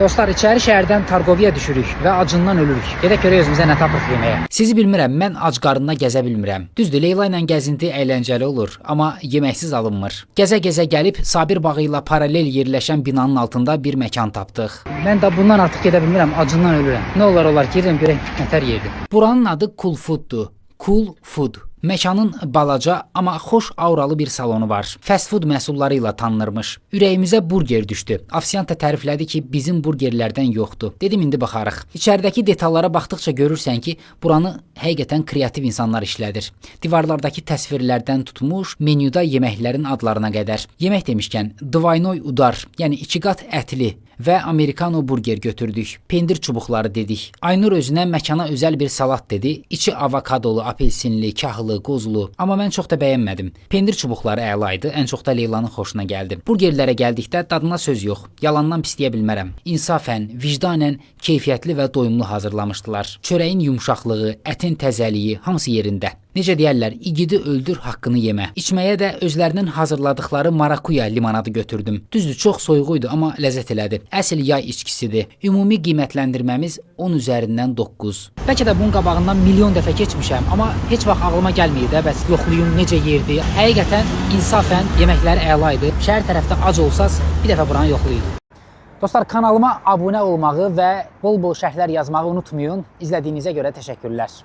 Dostlar, içəri şəhərdən Targoviya düşürük və acından ölürük. Gedək görək özümüzə nə tapırıq yeməyə. Sizi bilmirəm, mən ac qarnına gəzə bilmirəm. Düzdür, Leyla ilə gəzinti əyləncəli olur, amma yeməksiz alınmır. Gəzə-gəzə gəlib Sabir bağı ilə paralel yerləşən binanın altında bir məkan tapdıq. Mən də bundan artıq gedə bilmirəm, acından ölürəm. Nə olar olar girirəm görək nətər yerdir. Buranın adı Cool Fooddur. Cool Food. Məkanın balaca, amma xoş auralı bir salonu var. Fast food məhsulları ilə tanınırmış. Ürəyimizə burger düşdü. Ofisiant da təriflədi ki, bizim burgerlərdən yoxdur. Dedim indi baxarıq. İçəridəki detallara baxdıqca görürsən ki, buranı həqiqətən kreativ insanlar işlədir. Divarlardakı təsvirlərdən tutmuş, menyuda yeməklərin adlarına qədər. Yemək demişkən, dvaynoy udar, yəni iki qat ətli və amerikano burger götürdük. Pendir çubuqları dedik. Aynur özünə məkana özəl bir salat dedi. İçi avokadolu, apelsinli, kahlı, qozlu. Amma mən çox da bəyənmədim. Pendir çubuqları əla idi. Ən çox da Leylanın xoşuna gəldi. Burgerlərə gəldikdə dadına söz yox. Yalandan pis deyə bilmərəm. İnsafən, vicdanən keyfiyyətli və doyumlu hazırlamışdılar. Çörəyin yumşaqlığı, ətin təzəliyi hamısı yerində. Necə deyərlər, igidi öldür, haqqını yemə. İçməyə də özlərinin hazırladıkları marakuya limanadı götürdüm. Düzdür, çox soyuq idi, amma ləzzət elədi. Əsl yay içkisidir. Ümumi qiymətləndirməmiz 10 üzərindən 9. Bəlkə də bunun qabağından milyon dəfə keçmişəm, amma heç vaxt ağlıma gəlməyib də, bəs yoxlayım necə yerdir. Həqiqətən insafən yeməkləri əla idi. Şəhər tərəfdə ac olsaz, bir dəfə buranı yoxlayın. Dostlar, kanalıma abunə olmağı və bol-bol şərhlər yazmağı unutmayın. İzlədiyinizə görə təşəkkürlər.